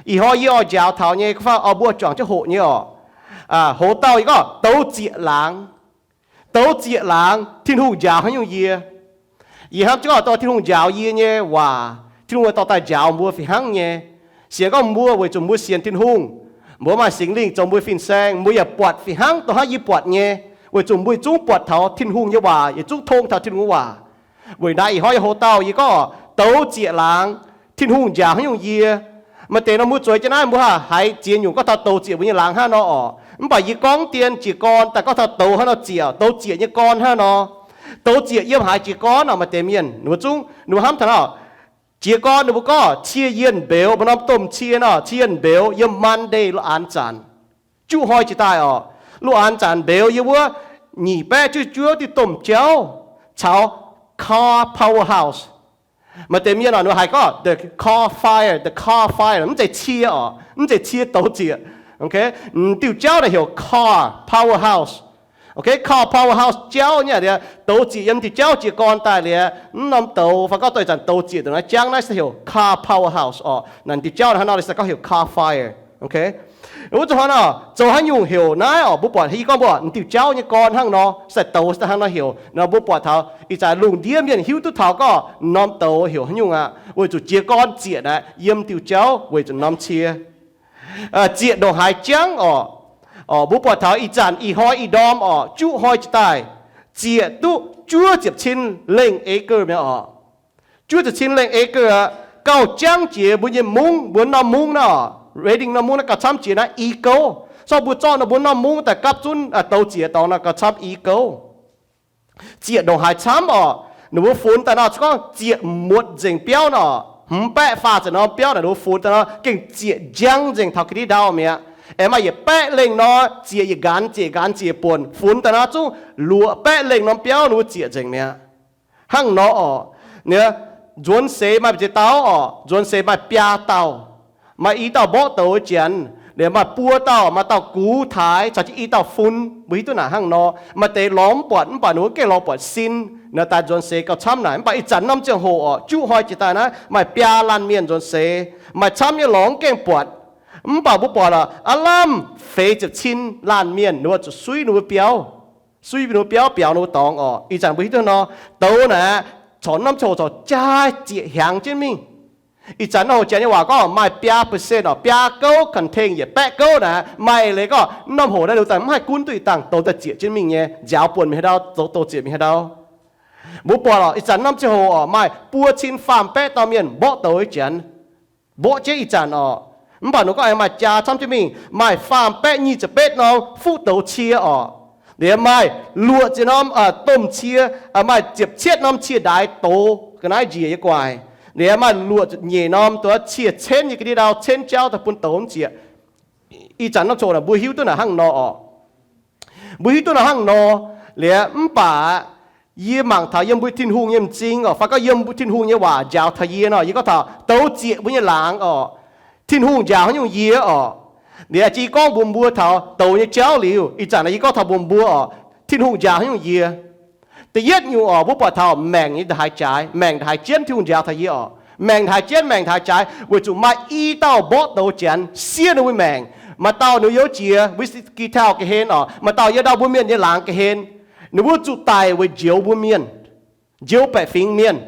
Ih hnoi yie oix njaaux taux nyei, gorngv fai oix mbuo juangc jienv hoqc nyei orqc, hoz dauh yie gorngv douz zieqc laangz. Douz zieqc laangz Tin-Hungh njaaux haaix nyungc yie. Yie hnamv jienv gorngv dorh Tin-Hungh njaaux yie nyei waac, Tin-Hungh dorh daaih njaaux mbuo fih hnangv nyei. Sienx gorngv mbuo weic zuqc mbuo sienx Tin-Hungh, mbuo maaih Singx Lingh zoux mbuo fin-saeng, mbuo yaac buatc fih hnangv dongh hnangv yie buatc nyei, weic zuqc mbuo yietc zungv buatc taux Tin-Hungh nyei waac, yietc zungv tong taux Tin-Hungh nyei waac. Weic naaiv ih hnoi yie hoz dauh yie gorngv douz zieqc laangz Tin-Hungh njaaux haaix nyungc yie. Maaih deix nor mbuo zueiz jienv naaiv mbuo haiz ziex nyungc gorngv taux douz zieqc mbuo nyei laangz hnangv nor orqc. Mv baac yie gorngv dien jiez gorn daaih gorngv taux douz hnangv nor zieqc, douz zieqc nyei gorn hnangv nor. Douz zieqc yiem haaix jiez gorn orqc, maaih deix mienh ninh mbuo zungv ninh mbuo hnamv taux nor, jiez gorn ninh mbuo gorngv cie yienh mbeux, maaih norm domh cie nor, cie yienh mbeux yiem Monday lungh aanx zanc. Juqv hnoi jiex daaih orqc, lungh aanx zanc mbeux yiem wuov nyic baeqv juov juov diuh domh jauv caux car powerhouse. Maaih deix mienh orqc, ninh haiz gorngv the car fire, the car fire, mv zeiz cie orqc, mv zeiz cie douz zieqc. M'diuh jauv naaic heuc car powerhouse. Car powerhouse jauv nyei aqv, douz zieqc yiem diuh jauv jiez gorn daaih liuz, mv norm douz fai gorngv doix zanc douz zieqc dongh naaiv jangv naaiv se heuc car powerhouse orqc. Naaic diuh jauv hnangv nor se gorngv heuc car fire. Wuov zuqc hnoi nor zoux haaix nyungc heuc naaiv orqc, mbuo buatc yie gorngv mbuo m'diuh jauv nyei gorn hnangv nor, se douz se hnangv nor heuc nor, mbuo buatc taux ih zanc lungh ndiev mienh hiuv duqv taux gorngv norm douz heuc haaix nyungc aqv, weic zuqc jiez gorn zieqc naaic yiem diuh jauv weic zuqc norm cie. Zieqc ndongc haaix jangv orqc. Mbuo buatc taux ih zanc ih hnoi ih ndorm orqc, juqv hnoi jiex daaih, zieqc duqv juov ziepc cin lengh acre mi'aqv orqc. Juov ziepc cin lengh acre aqv, gauh jangv jiex mbuo nyei mungv, mbuo norm mungv naaiv orqc, Redding norm mungv naaiv gauh camv jiex naaiv i gouv. Sorng mbuo zorqv nor mbuo norm mungv daaih gapv zunv douz zieqc dorngx nor gauh camv i gouv. Zieqc ndongc haaix camv orqc, ninh mbuo funx daaih nor, se gorngv zieqc muotc nzengc biauv nor, hmz baeqv faah ziepc norm biauv naaic ninh mbuo funx daaih nor gengh zieqc njang nzengc taux ga'ndiev ndau mi'aqv. Aengx maaih yietc baeqv lengh nor zieqc yietc nqanx, zieqc nqanx zieqc buonc, funx daaih nor zungv luoqc baeqv lengh norm biauv ninh mbuo zieqc nzengc mi'aqv. Hnangv nor orqc, nzuonx seix maaih mbu'ziex dauh orqc, nzuonx seix maaih biaa dauh. Maaih i dauh mborqv douz nyei janx, liuz maaih buo dauh, maaih dauh gux taaix caux jienv i dauh fun. Mbuo hiuv duqv naaic hnangv nor, maaih deix lorz mv buatc, mv baac ninh mbuo gengh lorz buatc sin. Naaiv daaih nzuonx seix gauh camv naaic, mv baac ih zanc norm ziangh hoc orqc, juqv hnoi jiex daaih naaiv maaih biaa laanh mienh nzuonx seix, maaih camv nyei lorz gengh buatc. Mv baac mbuo buatc orqc, aav lamh feix ziepc cin laanh mienh ninh mbuo zuqc suiv ninh mbuo biauv, suiv ninh mbuo biauv biaux ninh mbuo dorngx orqc. Ih zanc mbuo hiuv duqv nor, douz naaic corc norm ziangh hoc corc jaa zieqc hiaangx jienv mingh. Ih zanc norm hoc janx nyei waac gorngv maaih biaa percent orqc, biaa gouv contain yietc baeqv gouv naaic maaih leiz gorngv norm hoc naaiv ninh daaih mv haih gunv duqv ih dangh douz daaih zieqc jienv mingh nyei, nziaaux buonc mingh haaix ndau, zoux douz zieqc mingh haaix ndau. Mbuo buatc orqc, ih zanc norm ziangh hoc orqc maaih buo cin faam baeqv dauh mienh mborqv douz nyei janx, mborqv jienv ih zanc orqc. Mv baac ninh gorngv aengx maaih jaa camv jienv mingh, maaih faam baeqv nyic ziepc betv norm fuqv douz cie orqc. Liuz maaih luoqc ziepc norm domh cie, maaih ziepc cietv norm cie ndaaix douz ga'naaiv njiec nyei gu'nguaaic. Liuz maaih luoqc ziepc nyeic norm douz cie cenv nyei ga'ndiev ndau cenv jauv daaih bun douz mv zieqc. Ih zanc norm ziangh hoc naaic mbuo hiuv duqv naaic hnangv nor orqc. Mbuo hiuv duqv naaic hnangv nor, liuz mv baac yie mangc taux yiem mbuo Tin-Hungh nyei m'zing orqc, fai gorngv yiem mbuo Tin-Hungh nyei waac njaaux taux yie nor, yie gorngv taux douz zieqc mbuo nyei laangz orqc, Tin-Hungh njaaux haaix nyungc yie orqc. Liuz jiex gorngv mbuox mbuo taux douz nyei jauv liuz, ih zanc naaic yie gorngv taux mbuox mbuo orqc, Tin-Hungh njaaux haaix nyungc yie. Da'yietv nyungc orqc, mbuo buatc taux maengc nyei ndongc haaix jaaix, maengc ndongc haaix jienv Tin-Hungh njaaux taux yie orqc. Maengc ndongc haaix jienv, maengc ndongc haaix jaaix, weic zuqc maaih i dauh mborqv douz janx, siev ninh mbuo maengc. Maaih dauh ninh youz jiex Wisconsin gauh ga'hlen orqc, maaih dauh yiem ndau mbuo mienh nyei laangz ga'hlen. Ninh mbuo zuqc daic weic njoux mbuo mienh, njoux baeqc fingx mienh.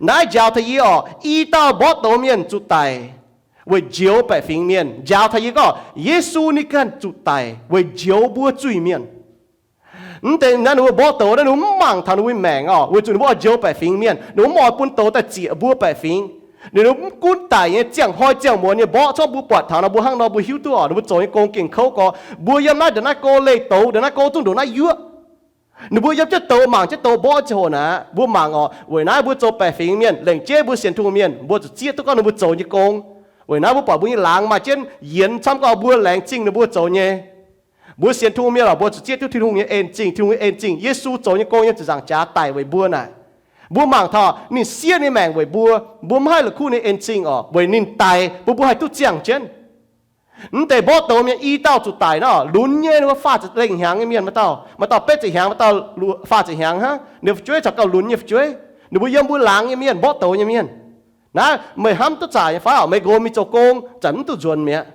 Naaiv njaaux taux yie orqc, i dauh mborqv douz mienh zuqc daic weic njoux baeqc fingx mienh. Njaaux taux yie gorngv Yesu ninh ganh zuqc daic weic njoux mbuo zuiz-mienh. Mv deix naaiv ninh mbuo mborqv douz naaiv ninh mbuo mv mangc taux ninh mbuo maengc orqc, weic zuqc ninh mbuo oix njoux baeqc fingx mienh, ninh mbuo mv oix bun douz daaih zieqc mbuo baeqc fingx. Ninh mbuo mv gunv daic nyei ziangh hnoi ziangh muonz nyei mborqv, corc mbuo buatc taux nor mbuo hnangv nor mbuo hiuv duqv orqc, ninh mbuo zoux nyei gong gengh kouv gorx. Mbuo yiem naaiv ndongc naaiv go leih douz, ndongc naaiv go zungv ndongc naaiv yuoqv. Ninh mbuo yiem jienv douz, mangc jienv douz mborqv ziangh hoc naaic, mbuo mangc orqc, weic naaiv mbuo zoux baeqc fingx mienh, laengz jeiv mbuo sienx Tin-Hungh mienh, mbuo zuqc zieqv duqv gorngv ninh mbuo zoux nyei gong. Weic naaiv mbuo buatc mbuo nyei laangz maaih jienv yienx camv gorngv mbuo laengz zingh ninh mbuo zoux nyei. Mbuo sienx Tin-Hungh mienh orqc, mbuo zuqc zieqv duqv Tin-Hungh nyei en zingh, Tin-Hungh nyei en zingh, Yesu zoux nyei gong yiem ziepc nzaangc jaax daic weic mbuo naaic. Mbuo mangc taux ninh siev ninh maengc weic mbuo, mbuo mv haih la'kuqv ninh en zingh orqc, weic ninh daic mbuo mbuo haih duqv ziangh jienv. Mv deix mborqv douz mienh i dauh zuqc daic nor, lunx nyei, ninh mbuo faah ziepc lengh hnyangx nyei mienh, maaih dauh, maaih dauh betv ziepc hnyangx, maaih dauh faah ziepc hnyangx hnangv, ninh fu'jueiv caux gauh lunx nyei fu'jueiv. Ninh mbuo yiem mbuo laangz nyei mienh, mborqv douz nyei mienh. Naaiv meih hnamv duqv zaaic nyei fai orqc? Meih nqox mingh zoux gong zanc mv duqv nzuonx mi'aqv.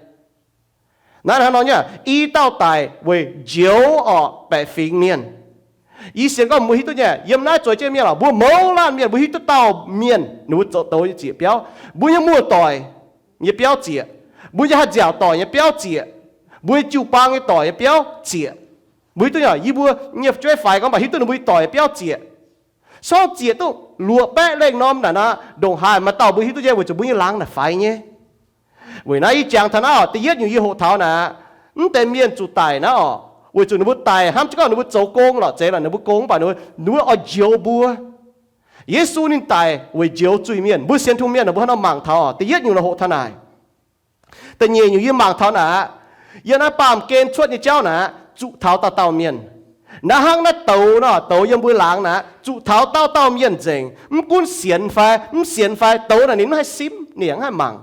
Naaiv hnangv nor nyei, i dauh daic weic njoux orqc baeqc fingx mienh. Yie sienx gorngv mbuo hiuv duqv nyei, yiem naaiv zueiz jienv mienh orqc, mbuo mouz laanh mienh mbuo hiuv duqv dauh mienh ninh mbuo zoux douz nyei zieqc biauv. Mbuo nyei muoz-doic nyei biauv zieqc, mbuo nyei haih nziaauc doic nyei biauv zieqc, mbuo nyei jiu-baang nyei doic nyei biauv zieqc. Mbuo hiuv duqv nyei, yie mbuo nyei fu'jueiv faix gorngv mv baac hiuv duqv ninh mbuo nyei doic nyei biauv zieqc. Sorng zieqc duqv luoqc baeqv lengh norm naaic nor, ndongc haaix maaih dauh mbuo hiuv duqv nyei weic zuqc mbuo nyei laangz naaic faix nyei. Weic naaiv yie jangx taux naaiv orqc, da'yietv nyungc yie hoqc taux naaic, mv deix mienh zuqc daic naaiv orqc, weic zuqc ninh mbuo daic hnamv jienv gorngv ninh mbuo zoux gong lorqc, zeiz lorqc, ninh mbuo gong mv baac ninh mbuo oix njoux mbuo. Yesu ninh daic weic njoux zuiz-mienh. Mbuo sienx tungh mienh mbuo hnangv nor mangc taux orqc, da'yietv nyungc la'hoqc taux naaic. Da'nyeic nyungc yie mangc taux naaic aqv, yiem naaiv baamh gen cuotv nyei jauv naaic aqv, zuqc taux dauh dauh mienh. Naaiv hnangv naaiv douz nor, douz yiem mbuo laangz naaic aqv, zuqc taux dauh dauh mienh nzengc. Mv gunv sienx fai mv sienx fai, douz naaic ninh mv haih simv, ninh mv haih mangc.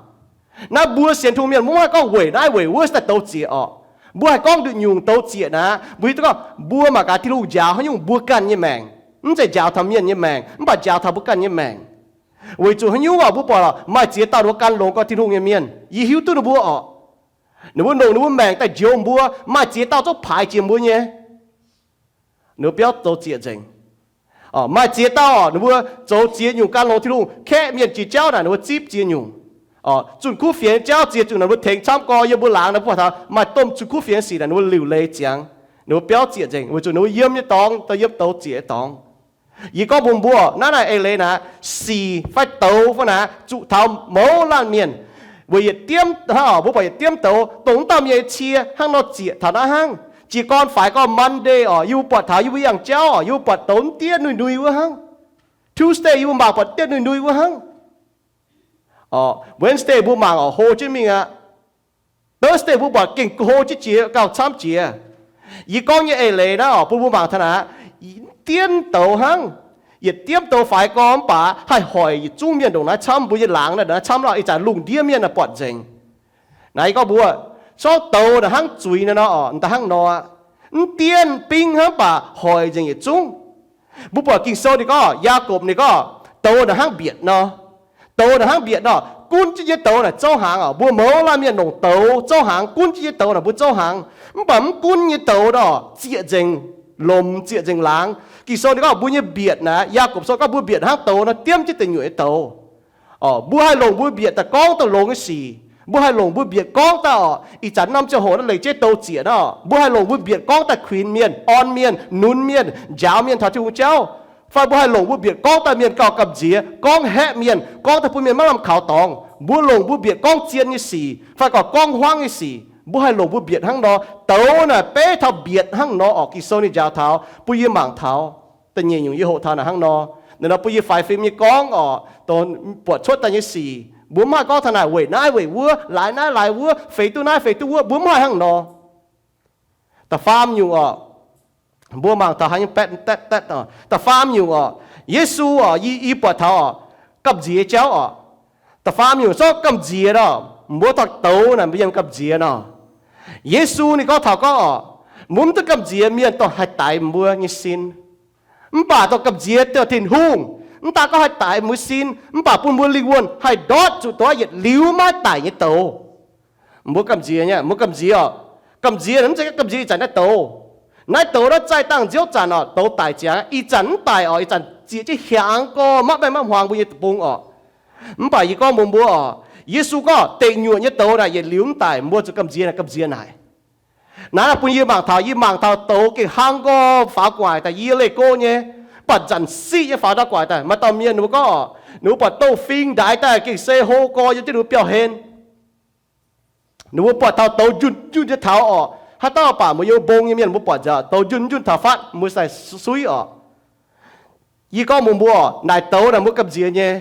Naaiv mbuo sienx tungh mienh mbuo mv haih gorngv weic naaiv weic wuov daaih douz zieqc orqc. Mbuo haih gorngv nduqc nyungc douz zieqc naaic aqv, mbuo hiuv duqv gorngv mbuo mangc gaax Tin-Hungh njaaux haaix nyungc mbuo ganh nyei maengc. Mv zeiz njaaux taux mienh nyei maengc mv baac njaaux taux mbuo ganh nyei maengc. Weic zuqc haaix nyungc orqc, mbuo buatc lorqc, maaih ziex dauh ninh mbuo gan longx gorngv Tin-Hungh nyei mienh, yie hiuv duqv ninh mbuo orqc. Ninh mbuo longc ninh mbuo maengc daaih njoux mbuo. Maaih ziex dauh zungv paaix jiex mbuo nyei, ninh mbuo biauv zoux zieqc nzengc. Maaih ziex dauh orqc, ninh mbuo zoux ziex nyungc gan longx Tin-Hungh, kaeqv mienh jiex jauv naaic ninh mbuo zipv ziex nyungc. Zunh kuv fienx jauv ziex nyungc naaic ninh mbuo tengx camv gorx, yiem mbuo laangz naaic mbuo buatc taux maaih domh zunh kuv fienx sic naaic ninh mbuo liuc leiz ziangx, ninh mbuo biauv zieqc nzengc weic zuqc ninh mbuo yiem nyei dorngx daaih yiem douz zieqc nyei dorngx. Yie gorngv mbuox mbuo, naaiv naaic eix leiz naaic, sic fai douz fai naaic zuqc taux mouz laanh mienh. Weic yietc diemv hnangv orqc, mbuo buatc yietc diemv douz dongh wuov dauh mienh nyei cie hnangv nor zieqc taux naaiv hnangv. Jiez gorn faix gorn Monday orqc, yie mbuo buatc taux yie mbuo yangh jauv orqc, yie mbuo buatc douz mv diev nui-nui wuov hnangv. Tuesday yie mbuo mangc buatc diev nui-nui wuov hnangv. Orqc, Wednesday mbuo mangc orqc, hlo jienv mingh aqv. Thursday mbuo buatc gengh hlo jienv jiex, gauh camv jiex. Yie gorngv nyei eix leiz naaiv orqc, bun mbuo mangc taux naaic, mv diev douz hnangv. Yietc diemv douz faix gorn mv baac haih hoic yietc zungv mienh ndongc naaiv camv. Mbuo nyei laangz naaiv ndongc naaiv camv lorqc, ih zanc lungh ndiev mienh naaic buatc nzengc. Naaiv yie gorngv mbuo, sorng douz naaic hnangv zuiz naaiv nor orqc, da'hnangv nor aqv. Mv diev bingv hnangv baac hoic nzengc yietc zungv. Mbuo buatc Ging-Sou ninh gorngv, Yaagorpc ninh gorngv, douz naaic hnangv mbietc nor. Douz naaic hnangv mbietc nor, gunv jienv nyei douz naaic zouv hnaangx orqc. Mbuo mouz laanh mienh longc douz zouv hnaangx, gunv jienv nyei douz naaic mbuo zouv hnaangx. Mv baac mv gunv nyei douz nor, zieqc nzengc lomc, zieqc nzengc laangz. Ging-Sou ninh gorngv mbuo nyei mbietc naaic, Yaagorpc Sou gorngv mbuo mbietc hnangv douz nor, diemv jienv deic nyuoqc nyei douz. Orqc, mbuo haih longc mbuo mbietc daaih gorngv daaih longx nyei sic. Mbuo haih longc mbuo mbietc gorngv daaih orqc, ih zanc norm ziangh hoc naaiv lengc jeiv douz zieqc nor, mbuo haih longc mbuo mbietc gorngv daaih kuinx mienh, orn mienh, nunz mienh, njaaux mienh taux Tin-Hungh jauv. Fai mbuo haih longc mbuo mbietc gorngv daaih mienh gauh gamh nziex, gorngv haeqv mienh, gorngv daaih bun mienh maiv lamh kaux dorngx. Mbuo longc mbuo mbietc gorngv zien nyei sic fai gorngv, gorngv hmuangv nyei sic. Mbuo haih longc mbuo mbietc hnangv nor. Douz naaic beiv taux mbietc hnangv nor orqc. Ging-Sou ninh njaaux taux bun yie mangc taux. Da'nyeic nyungc yie hoqc taux naaic hnangv nor. Naaiv nor bun yie faix fim nyei gorngv orqc, dongh buatc cuotv daaih nyei sic, mbuo mv haih gorngv taux naaic weic naaiv weic wuov, laaix naaiv laaix wuov, feix duqv naaiv feix duqv wuov, mbuo mv haih hnangv nor. Da'faam nyungc orqc, mbuo mangc taux haaix nyungc baetv datv datv orqc. Da'faam nyungc orqc, Yesu orqc, yie, yie buatc taux orqc, gamh nziex jauv orqc. Da'faam nyungc zorqv gamh nziex nor, mbuo dorh douz naaic mbuo yiem gamh nziex nor. Yesu ninh gorngv taux gorngv orqc, mbuo mv duqv gamh nziex mienh dongh haih daix mbuo nyei sin. Mv baac dongh gamh nziex dongh Tin-Hungh, mv daan gorngv haih daix mbuo sin, mv baac bun mbuo lingh wuonh haih ndortv zuqc dongh yietc liuz maiv daic nyei douz. Mbuo gamh nziex nyei, mbuo gamh nziex orqc. Gamh nziex mv zeiz gamh nziex ih zanc naaiv douz. Naaiv douz naaiv zaih dangh nziouv zanc orqc, douz daic ziangx, ih zanc mv daic orqc, ih zanc zieqc jienv hiaangx gorx, maiv baengh maiv hmuangx mbuo nyei deic-bung orqc. Mv baac yie gorngv mbuox mbuo orqc, Yesu gorngv deic nyuoqc nyei douz naaic yietc liuz mv daic, mbuo zuqc gamh nziex naaic gamh nziex naaic. Naaiv bun yie mangc taux, yie mangc taux douz gengh hnangv gorx faaux gu'nguaaic daaih, yie leih go nyei, mv baac zanc siqv nyei faaux ndau gu'nguaaic daaih. Maaih dauh mienh ninh mbuo gorngv orqc, ninh mbuo buatc douz-fing ndaix daaih gengh se hlo gorx yiem jienv ninh mbuo biauv-hlen. Ninh mbuo buatc taux douz njunh njunh nyei taux orqc. Haaix dauh baac mbuo yiem mbong nyei mienh mbuo buatc nzengc douz njunh njunh taux fatv mbuo sai suiv orqc. Yie gorngv mbuox mbuo orqc, naaic douz naaic mbuo gamh nziex nyei.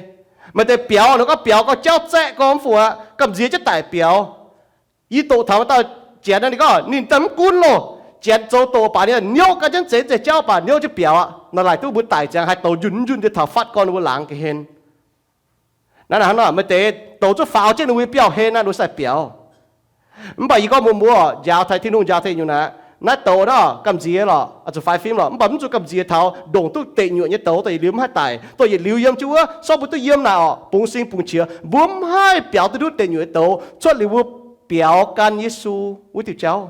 Maaih deix biaux, ninh gorngv biaux gorx jauv zaeqv gorx mv fungc aqv, gamh nziex jienv daic biaux. Yie doqc taux maaih dauh Janx, ninh gorngv ninh daaih mv gunv loh, Janx zoux doqc baac ninh niouv gan jienv zeix zeix jauv baac niouv jienv biaux aqv. Naaic laaic duqv mbuo daic ziangx haih douz njunh njunh nyei taux fatv gorn ninh mbuo laangz ga'hlen. Naaiv hnangv nor, maaih deix douz zuqc faaux jienv ninh mbuo nyei biauv-hlen naaiv, ninh mbuo sai biaux. Mv baac yie gorngv mbuox mbuo, njaaux taux Tin-Hungh njaaux taux nyungc naaic, Naaiv douz naaiv gamh nziex lorqc, oix zuqc faix fim lorqc, mv baac mv zuqc gamh nziex taux ndongc duqv deic nyuoqc nyei douz daaih yietc liuz mv haih daic, dongh yietc liuz yiem jienv wuov sortv mbuo duqv yiem naaic orqc, bungx sing bungx qiex, mbuo mv haih biaux duqv ndutv deic nyuoqc nyei douz cuotv liuz mbuo biaux gan Yesu wuov diuh jauv.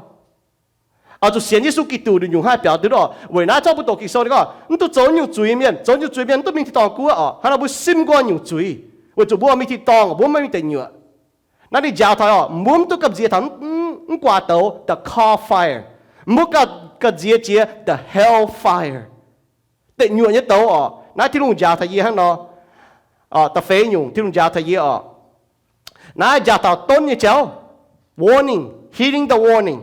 Oix zuqc sienx Yesu Giduc nduqc nyungc haih biaux duqv orqc. Weic naaiv zorqv mbuo doqc Ging-Sou ninh gorngv mv duqv zoux nyungc zuiz mienh. Zoux nyungc zuiz mienh mv duqv mingh tin-dorngh guoqv orqc. Hnangv naaic mbuo simv nqoi nyungc zuiz weic zuqc mbuo mingh tin-dorngh, mbuo maiv mingh deic nyuoqc. Naaiv ninh njaaux taux orqc, mbuo mv duqv gamh nziex taux mv guaax douz, the coal fire. Mbuo gamh nziex jiex the hell fire, deic nyuoqc nyei douz orqc. Naaiv Tin-Hungh njaaux taux yie hnangv nor. Da'feix nyungc Tin-Hungh njaaux taux yie orqc, naaiv njaaux taux donv nyei jauv, warning, heeding the warning,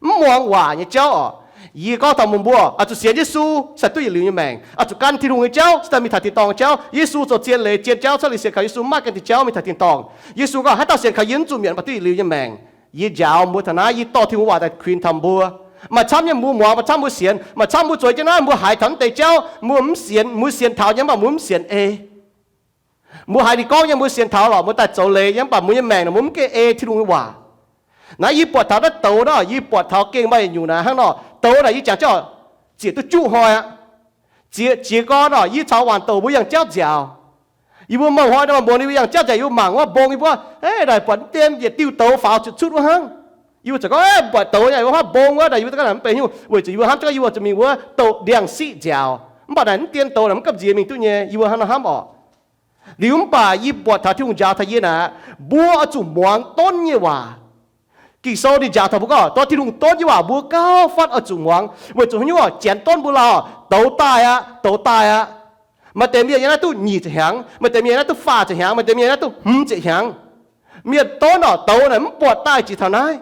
mv muangx waac nyei jauv orqc. Yie gorngv taux mbuo, mbuo oix zuqc sienx Yesu, se duqv yietc liuz nyei maengc. Oix zuqc gan Tin-Hungh nyei jauv, se daaih mingh taux tin-dorngh nyei jauv. Yesu zoux zien leiz zien jauv cuotv liuz sienx kaux Yesu, maiv gan diuh jauv mingh taux tin-dorngh. Yesu gorngv haaix dauh sienx kaux yie mv zuqc mietc, mv baac duqv yietc liuz nyei maengc. Yie njaaux mbuo taux naaiv, yie dorh Tin-Hungh waac daaih kuinx taux mbuo. Maaih camv nyei mbuo muangx, maaih camv mbuo sienx, maaih camv mbuo zueiz jienv naaiv mbuo haiz taux mv deix jauv, mbuo mv sienx, mbuo sienx taux nyei mv baac mbuo mv sienx ei. Mbuo haiz ninh gorngv nyei mbuo sienx taux lorqc, mbuo daaih zoux leiz nyei mv baac mbuo nyei maengc naaic mbuo mv gaengh ei Tin-Hungh nyei waac. Naaiv yie buatc taux naaiv douz naaic, yie buatc taux gengh maaih nyungc naaic hnangv nor, douz naaic yie jangx jienv ziec duqv juqv hnoi aqv. Ziec jiez gorn orqc, yie caux waanc douc mbuo yangh jauv nziaaux. Yie mbuo mouh hnoi nor maaih mbuox ninh mbuo yangh jauv nziaaux, yie mbuo mangc wuov mbong yie mbuo, ei, naaic buatc mv dien yietc diuh douz faaux zuqc cutv wuov hnangv. Yie mbuo ziouc gorngv, ei, buatc douz nyei, wuov hnangv mbong wuov, naaic yie mbuo ganh naaic mv benx nyungc, weic zuqc yie mbuo hnamv jienv gorngv yie mbuo zuqc mingh wuov douc ndiangx-siqv nziaaux. Mv baac naaic mv dien douz naaic mv gamh nziex mingh duqv nyei, yie mbuo hnangv nor hnamv orqc. Liuz mv baac yie buatc taux Tin-Hungh njaaux taux yie naaic, mbuo oix zuqc muangx donv nyei waac. Ging-Sou ninh njaaux taux mbuo gorngv, dorh Tin-Hungh donv nyei waac mbuo gauh fatv oix zuqc muangx, weic zuqc haaix nyungc orqc, janx donv mbuo lauh, douz daaih aqv, douz daaih aqv. Maaih deix mienh yiem naaiv duqv nyic ziepc hnyangx, maaih deix mienh yiem naaiv duqv faah ziepc hnyangx, maaih deix mienh yiem naaiv duqv hmz ziepc hnyangx. Mienh donv orqc, douz naaic mv buatc daaih jiex taux naaiv.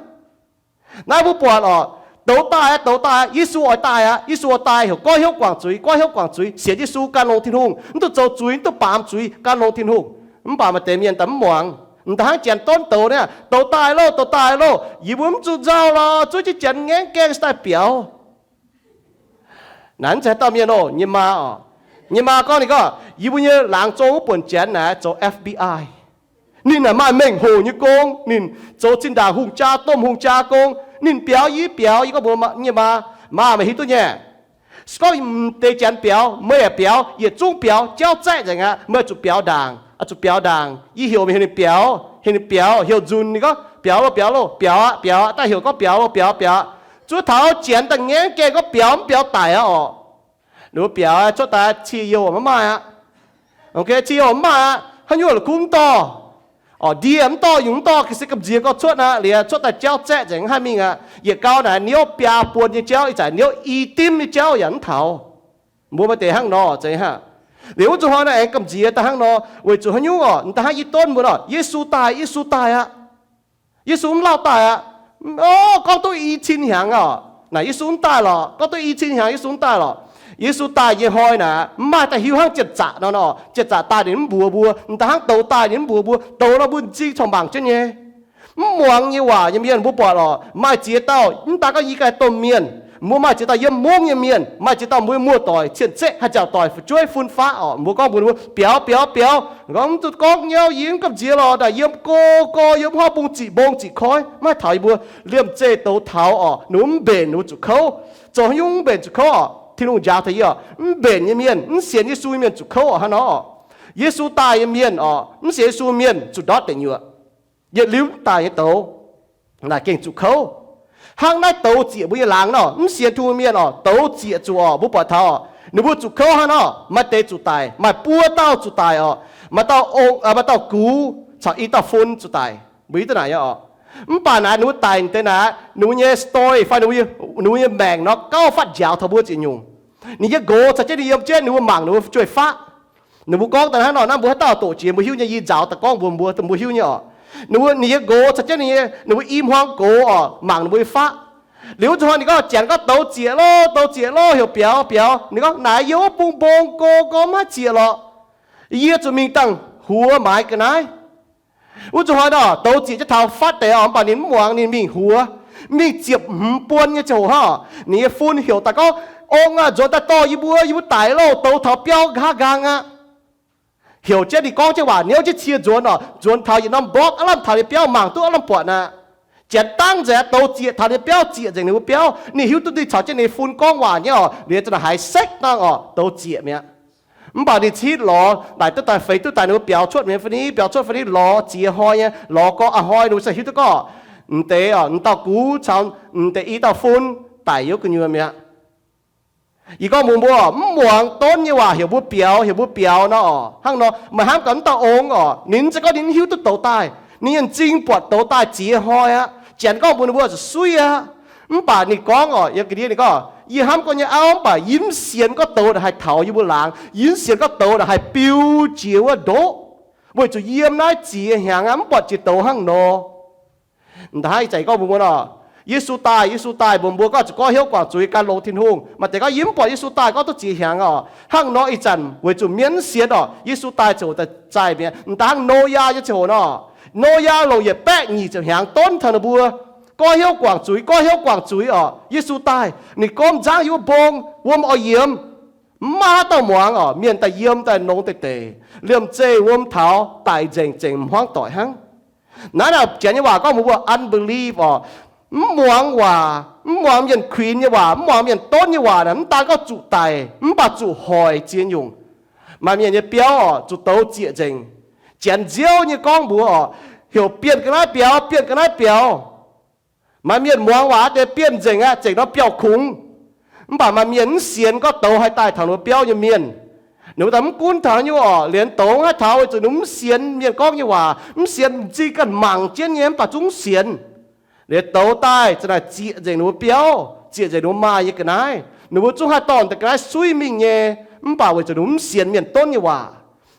Naaiv mbuo buatc orqc, douz daaih aqv, douz daaih aqv, Yesu oix daaih aqv, Yesu oix daaih heuc goiv hnyouv guangc zuiz, goiv hnyouv guangc zuiz, sienx Yesu gan longx Tin-Hungh, mv duqv zoux zuiz, mv duqv baamz zuiz, gan longx Tin-Hungh. Mv baac maaih deix mienh daaih mv muangx, m'daaih hnangv janx donv douz naaiv, douz daaih loh, douz daaih loh, yie mbuo mv zuqc nzauh lorqc, zuov jienv janx ngaengv gaengh se daaih biaux. Naaiv zeiz haaix dauh mienh oc? Nyei maa orqc. Nyei maa gorngv, ninh gorngv, yie mbuo nyei laangz zong wuov buonc janx naaic zoux F B I. Ninh naaic maaih mengh hoc nyei gong, ninh zoux zinh ndaangc hungh jaa, domh hungh jaa gong. Ninh biaux, yie biaux, yie gorngv mbuox nyei maa, maa, meih hiuv duqv nyei, se gorngv m'deix janx biaux, meih yaac biaux, yietc zungv biaux, jauv zaeqv nzengc aqv. Meih zuqc biaux ndaangc, zuqc biaux ndaangc. Yie heuc meih heuc ninh biaux, heuc ninh biaux, heuc nzunc ninh gorngv biaux loh, biaux loh, biaux aqv, biaux aqv. Daaih heuc gorngv biaux loh, biaux, biaux aqv. Zuov taux janx daaih ngaengv gaengh gorngv biaux mv biaux daic aqv orqc. Ninh mbuo biaux cuotv daaih cih youh maiv maaih aqv. Cih youh mv maaih aqv. Haaix nyungc la'kuqv mv dorh. Orqc, ndie mv dorh, yungz mv dorh, ga'sie gamh nziex gorx cuotv aqv. Liuz cuotv daaih jauv zaeqv nzengc, mv haih mingh aqv. Yietc gau naaic niouv biaa buon nyei jauv, ih zanc niouv i dimv nyei jauv yaac mv taux. Mbuo maaih deix hnangv nor zeiz hnangv. Liuz wuov zuqc hnoi naaiv aengx gamh nziex daaih hnangv nor, weic zuqc haaix nyungc orqc? M'daaih hnangv yie donv mbuo orqc, Yesu daaih, Yesu daaih aqv. Yesu mv lauh daaih aqv. Orqc, gorngv duqv i cin hnyangx orqc, naaic Yesu mv daaih lorqc. Gorngv duqv i cin hnyangx Yesu mv daaih lorqc. Yesu daaih nyei hnoi naaic, mv maaih daaih hiuv hnangv janx-zaqc nor, janx-zaqc daaih ninh mv mbuox mbuo. M'daaih hnangv douz daaih ninh mv mbuox mbuo. Douz nor mbuo m'zing corc mangc jienv nyei. Mv muangx nyei waac nyei mienh mbuo buatc lorqc, maaih ziex dauh, mv daan gorngv yie ganh domh mienh, mbuo maaih ziex dauh yiem mungv nyei mienh, maaih ziex dauh mbuo muoz-doic cien-ceqv haih nziaauc doic fu'jueiv fun-faqv orqc, mbuo gorngv mbuox ninh mbuo biaux, biaux, biaux. Gorngv mv zuqc gorngv nyauv, yie mv gamh nziex lorqc, naaic yiem go go, yiem haaix mbong ziqc mbong ziqc koiv, maiv haih taux yie mbuo. Liemh zeih douz taux orqc, ninh mbuo mv mbenc ninh mbuo zuqc kouv. Zoux haaix nyungc mv mbenc zuqc kouv orqc? Tin-Hungh njaaux taux yie orqc, mv mbenc nyei mienh, mv sienx Yesu nyei mienh zuqc kouv orqc, hnangv nor orqc. Yesu daaih nyei mienh orqc, mv sienx Yesu mienh zuqc ndortv deic nyuoqc. Yietc liuz daic nyei douz naaic gengh zuqc kouv. Hnangv naaiv douz zieqc mbuo nyei laangz nor, mv sienx Tin-Hungh mienh orqc, douz zieqc zuqc orqc, mbuo buatc taux orqc, ninh mbuo zuqc kouv hnangv nor. Maaih deix zuqc daic, maaih buo dauh zuqc daic orqc, maaih dauh ong, maaih dauh gux caux i dauh fun zuqc daic. Mbuo hiuv duqv naaic nyei orqc. Mv baac naaic ninh mbuo daic deix naaic, ninh mbuo nyei story fai ninh mbuo nyei maengc nor gauh fatv njaaux taux mbuo ziex nyungc. Ninh nyei nqox caux jienv ninh yiem jienv, ninh mbuo mangc ninh mbuo fu'jueiv faqv. Ninh mbuo gorngv daaih hnangv nor, naaiv mbuo haaix dauh doqc jiex mbuo hiuv nyei, yie nzaaux daaih gorngv mbuox mbuo, mbuo hiuv nyei orqc. Ninh mbuo, ninh nyei nqox caux jienv ninh nyei, ninh mbuo i hmuangv gox orqc, mangc ninh mbuo nyei faqv. Liuz wuov zuqc hnoi ninh gorngv janx gorngv douz zieqc loh, douz zieqc loh, heuc biaux, biaux. Ninh gorngv naaic yiem wuov bung mbong go gorngv maiv zieqc lorqc. Yie zuqc mingh dangh huox maaiz ga'naaiv. Wuov zuqc hnoi nor douz zieqc jienv taux fatv deix orqc, mv baac ninh mv muangx, ninh mingh huox, mingh ziepc hmz buon nyei ziangh hoc hnangv, ninh nyei fun heuc daaih gorngv, ong aah, nzuonx daaih dorh yie mbuo, yie mbuo daic loh, douz taux biauv nqa'haav nqaang aqv. Heuc jienv ninh gorngv jienv waac niouv jienv cie nzuonx orqc, nzuonx taux yietc norm block aav lamh taux nyei biauv mangc duqv aav lamh buatc aqv. Janx dangv nzengc aqv, douz zieqc taux ninh nyei biauv, zieqc nzengc ninh mbuo biauv. Ninh hiuv duqv ninh caux jienv ninh fun gorngv waac nyei orqc, liuz za'naaic haiz sekv dangh orqc, douz zieqc mi'aqv. Mv baac ninh citv lorz, naaic duqv daaih feix duqv daaih ninh mbuo biaux cuotv mi'aqv fai ni, biaux cuotv fai ni lorz ziex hnoi nyei, lorz gorngv a'hnoi ninh mbuo se hiuv duqv gorngv m'deix, m'deix i dauh fun daic yiem gu'nyuoz mi'aqv. Yie gorngv mbuox mbuo, mv muangx donv nyei waac heuc mbuo biaux, heuc mbuo biaux nor orqc, hnangv nor meih hnamv gaax m'dauh ong orqc, ninh mv zeiz gorngv ninh mv hiuv duqv douz daaih. Ninh nyei m'zing buatc douz daaih ziex hnoi aqv. Janx gorngv mbuox ninh mbuo zuqc suiv aqv. Mv baac ninh gorngv orqc, yiem ga'ndiev ninh gorngv, yie hnamv gorngv nyei auv, mv baac yie mv sienx gorngv douz naaic haih taux yie mbuo laangz. Yie mv sienx gorngv douz naaic haih biu jiex wuov ndoqv, weic zuqc yiem naaiv ziex hnyangx aqv mv buatc jiex douz hnangv nor. Hnangv ih zanc gorngv mbuox mbuo nor, Yesu daaih, Yesu daaih, mbuox mbuo gorngv zuqc goiv hnyouv guangc zuiz, gan longx Tin-Hungh. Maaih deix gorngv yie mv buatc Yesu daaih gorngv duqv ziex hnyangx orqc. Hnangv nor ih zanc weic zuqc mienh mv sienx orqc, Yesu daaih ziangh hoc daaih zaih mi'aqv. M'daaih hnangv Noyaa nyei ziangh hoc nor, Noyaa longc yietc baeqv nyic ziepc hnyangx donv taux ninh mbuo goiv hnyouv guangc zuiz, goiv hnyouv guangc zuiz orqc. Yesu daaih, ninh gorngv nzangv yiem wuov mbong, wuom oix yiemx. Mv maaih haaix dauh muangx orqc. Mienh daaih yiem daaih nongx deix deix, liemh zeih wuom taux daic nzengc, zengc hmuangv doic hnangv. Naaiv naaic Janx nyei waac gorngv mbuox mbuo unbelief orqc. Mv muangx waac, mv muangx mienh kuinx nyei waac, mv muangx mienh donv nyei waac naaic, mv daan gorngv zuqc daic, mv baac zuqc hoic ziex nyungc. Maaih mienh nyei biauv orqc, zuqc douz zieqc nzengc. Janx nziouv nyei gorngv mbuox orqc, heuc bienh ga'naaiv biaux, bienh ga'naaiv biaux. Maaih mienh muangx waac deix bienh nzengc aqv, zengc nor biauv-kungx. Mv baac maaih mienh mv sienx gorngv douz haih daaih taux ninh mbuo biauv nyei mienh. Ninh mbuo daaih mv gunv taux haaix nyungc orqc, liemh douz haih taux, weic zuqc ninh mv sienx mienh gorngv nyei waac, mv sienx m'zing ganh mangc jienv nyei mv baac zungv mv sienx. Liemh douz daaih za'naaic zieqc nzengc ninh mbuo biauv, zieqc nzengc ninh mbuo maaih nyei ga'naaiv. Ninh mbuo zungv haih dorh deix ga'naaiv suiv mingh nyei, mv baac weic zuqc ninh mbuo mv sienx mienh donv nyei waac.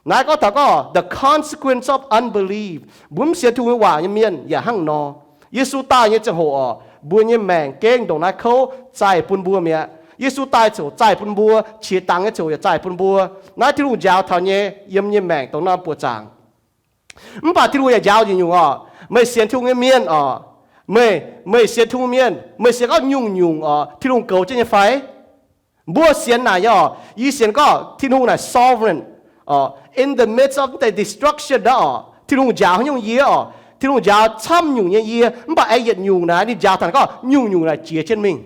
Naaiv gorngv taux gorngv the consequence of unbelief. Mbuo mv sienx Tin-Hungh nyei waac nyei mienh yaac hnangv nor. Yesu daaih nyei ziangh hoc orqc, mbuo nyei maengc gengh ndongc naaiv kouv zaih bun mbuo mi'aqv. Yesu daaih ziangh hoc zaih bun mbuo, qiex dangx nyei ziangh hoc yaac zaih bun mbuo. Naaiv Tin-Hungh njaaux taux nyei yiem nyei maengc dongh norm buoqc zaangc. Mv baac Tin-Hungh yaac njaaux nyungc-nyungc orqc. Meih sienx Tin-Hungh nyei mienh orqc, meih, meih sienx Tin-Hungh mienh, meih sienx gorngv nyungc-nyungc orqc Tin-Hungh goux jienv nyei fai? Mbuo sienx naaic nyei orqc. Yie sienx gorngv Tin-Hungh naaic sovereign orqc, in the midst of the destruction naaiv orqc, Tin-Hungh njaaux haaix nyungc yie orqc, Tin-Hungh njaaux camv nyungc nyei yie, mv baac aengx yietc nyungc naaic ninh njaaux taux gorngv nyungc-nyungc naaic jiex jienv mingh.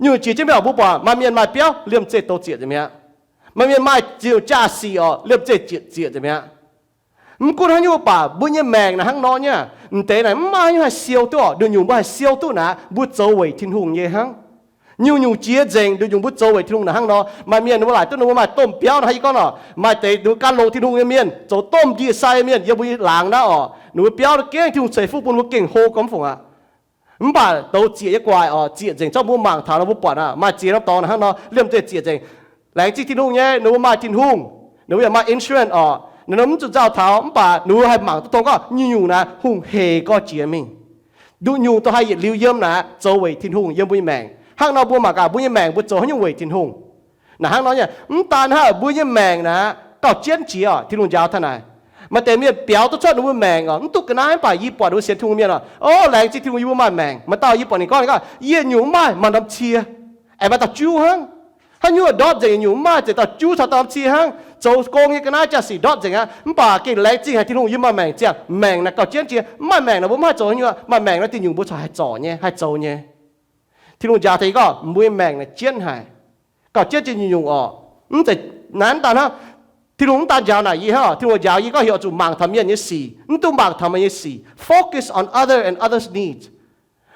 Nyungc jiex jienv mingh orqc, mbuo buatc maaih mienh maaih biauv liemh zeih douz zieqc nzengc mi'aqv. Maaih mienh maaih ziex nyungc jaa-sic orqc, liemh zeih zieqc zieqc nzengc mi'aqv. Mv gunv haaix nyungc baac mbuo nyei maengc naaic hnangv nor nyei aqv. M'deix naaic mv maaih haaix nyungc haih siou duqv orqc. Nduqc nyungc mbuo haih siou duqv naaic, mbuo zoux weic Tin-Hungh nyei hnangv. Nyungc-nyungc jiex nzengc, nduqc nyungc mbuo zoux weic Tin-Hungh naaic hnangv nor. Maaih mienh ninh mbuo laaic duqv ninh mbuo maaih domh biauv naaic, hnangv yie gorngv orqc, maaih deix ninh mbuo gan longx Tin-Hungh nyei mienh zoux domh ndie-sai mienh yiem mbuo nyei laangz naaiv orqc, ninh mbuo biauv naaiv gengh Tin-Hungh ceix fuqv bun mbuo gengh hlo gormx fungc aqv. Mv baac douz zieqc nyei guaic orqc, zieqc nzengc zorqv mbuo mangc taux nor mbuo buatc aqv, maaih ziex norm dorngx hnangv nor liemh zeih zieqc nzengc. Laengz zingh Tin-Hungh nyei, ninh mbuo maaih Tin-Hungh, ninh mbuo yaac maaih insurance orqc, ninh mbuo mv zuqc nzauh taux, mv baac ninh mbuo haih mangc duqv dongh gorngv nyungc-nyungc naaic hungh heic gorx jiex mingh. Nduqc nyungc dongh haih yietc liuz yiem naaic zoux weic Tin-Hungh yiem mbuo nyei maengc. Hnangv nor mbuo mangc gaax mbuo nyei maengc mbuo zoux haaix nyungc weic Tin-Hungh. Naaic hnangv nor nyei, mv daan hnangv mbuo nyei maengc naaic gauh jienv jiex orqc, Tin-Hungh njaaux taux naaic. Maaih deix mienh biaux duqv cuotv ninh mbuo maengc orqc, mv duqv ga'naaiv, mv baac yie buatc ninh mbuo sienx Tin-Hungh mienh orqc, o, laengz zingh Tin-Hungh yie mbuo maaih maengc. Maaih dauh yie buatc ninh gorngv, ninh gorngv, yie nyungc mv maaih, maaih norm cie, aengx maaih dauh juv hnangv. Haaix nyungc ndortv nzengc nyungc mv maaih, zengc dauh juv caux dauh norm cie hnangv. Zoux gong nyei ga'naaiv jaa-sic ndortv nzengc aqv, mv baac gengh laengz zingh haic Tin-Hungh yie maaih maengc ziangh. Maengc naaic gauh jienv jiex, mv maaih maengc naaic mbuo mv haih zoux haaix nyungc. Maaih maengc naaic dingh nyungc mbuo corc haih zorc nyei, haih zoux nyei. Tin-Hungh njaaux taux yie gorngv mbuo nyei maengc naaic jienv haic, gauh jienv jiex nyungc-nyungc orqc. Mv zeiz naaiv daan hnangv. Tin-Hungh mv daan njaaux naaic yie hnangv, Tin-Hungh njaaux yie gorngv heuc oix zuqc mangc taux mienh nyei sic, mv dungx mangc taux meih nyei sic. Focus on other and others' needs.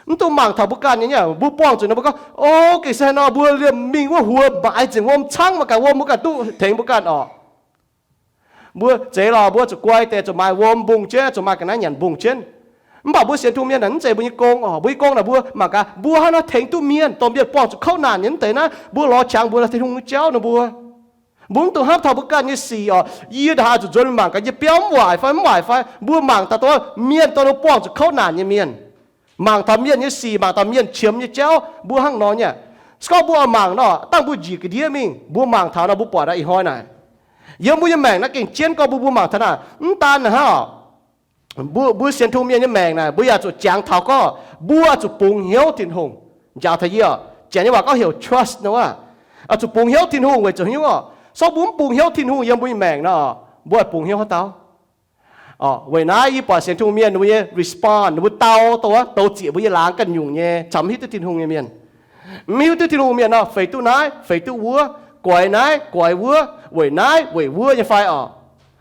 Mv dungx mangc taux mbuo ganh nyei. Mbuo buangh zuqc nor mbuo gorngv, o, gengh se haaix nor mbuo liemh mingh wuov huox maaiz nzengc wuom, camv mangc gaax wuom, mbuo ganh duqv tengx mbuo ganh orqc. Mbuo zeiz lorqc, mbuo zuqc guai deix, zuqc maaih wuom mbungh jienv, zuqc maaih ga'naaiv nyanc mbungh jienv. Mv baac mbuo sienx Tin-Hungh mienh naaic mv zeiz mbuo nyei gong orqc. Mbuo nyei gong naaic mbuo mangc gaax mbuo haaix nor tengx duqv mienh, dongh mienh buangh zuqc kouv naanc nyei mv deix naaiv, mbuo lorz qangx mbuox Tin-Hungh nyei jauv ninh mbuo. Mbuo mv dungx hnamv taux mbuo ganh nyei sic orqc. Yie ndongc haaix zuqc nzuonx mingh mangc gaax yie biauv mv waaic fai mv waaic fai. Mbuo mangc daaih dongh mienh dongh ninh buangh zuqc kouv naanc nyei mienh. Mangc taux mienh nyei sic, mangc taux mienh qiemx nyei jauv, mbuo hnangv nor nyei. Se gorngv mbuo oix mangc nor, dangh mbuo njiec ga'ndiev mingh, mbuo mangc taux nor mbuo buatc aqv, ih hnoi naaic yiem mbuo nyei maengc naaiv gengh jienv gorngv mbuo, mbuo mangc taux naaic, mv daan naaic hnangv, mbuo, mbuo sienx Tin-Hungh mienh nyei maengc naaic, mbuo yaac zuqc jangx taux gorngv mbuo zuqc bungx hnyouv Tin-Hungh. Njaaux taux yie orqc, Janx nyei waac gorngv heuc trust nor, zuqc bungx hnyouv Tin-Hungh weic zuqc haaix nyungc orqc? Se gorngv mbuo mv bungx hnyouv Tin-Hungh yiem mbuo nyei maengc nor, mbuo haih bungx hnyouv haaix dauh? Weic naaiv yie buatc sienx Tin-Hungh mienh ninh mbuo nyei respond, ninh mbuo dau, dau, douz zieqc mbuo nyei laangz ganh nyungc nyei, camv hiuv duqv Tin-Hungh nyei mienh. Mv hiuv duqv Tin-Hungh mienh nor, feix duqv naaiv, feix duqv wuov, goix naaiv, goix wuov, weic naaiv, weic wuov nyei fai orqc?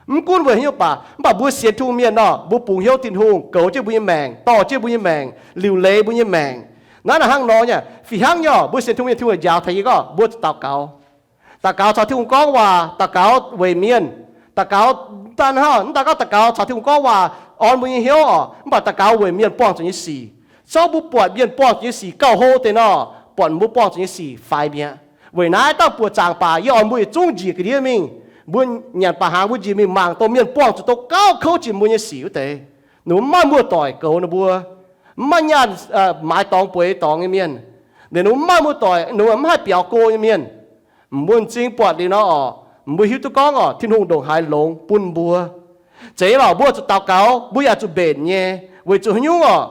Mv gunv weic haaix nyungc baac, mv baac mbuo sienx Tin-Hungh mienh nor, mbuo bungx hnyouv Tin-Hungh goux jienv mbuo nyei maengc, dorh jienv mbuo nyei maengc, liuc leiz mbuo nyei maengc. Naaiv naaic hnangv nor nyei, fih hnangv nyei orqc, mbuo sienx Tin-Hungh mienh, Tin-Hungh njaaux taux yie gorngv mbuo zuqc daux gaux. Daux gaux caux Tin-Hungh gorngv waac, daux gaux weic mienh, daux gaux, mv daan hnangv, mv daan gorngv daux gaux caux Tin-Hungh gorngv waac, orn mbuo nyei hnyouv orqc, mv baac daux gaux weic mienh buangh zuqc nyei sic. Zorqv mbuo buatc mienh buangh zuqc nyei sic gauh hlo deix nor, buatc mbuo buangh zuqc nyei sic faix mi'aqv. Weic naaiv dauh buoqc zaangc baac yie oix mbuo yietc zungv njiec ga'ndiev mingh. Mbuo nyanc baac hnaangx mbuo njiec mingh mangc dongh mienh buangh zuqc dongh gauh kouv jiex mbuo nyei sic wuov deix. Ninh mbuo mv maaih muoz-doic goux ninh mbuo, mv maaih nyaanh maaiz dorngx bueix dorngx nyei mienh. Ninh mbuo mv maaih muoz-doic, ninh mbuo mv haih biaux go nyei mienh. Mbuo m'zing buatc liuz nor orqc, mbuo hiuv duqv gorngv orqc, Tin-Hungh ndongc haaix longx bun mbuo. Zeiz lorqc, mbuo zuqc daux gaux, mbuo yaac zuqc mbenc nyei. Weic zuqc haaix nyungc orqc?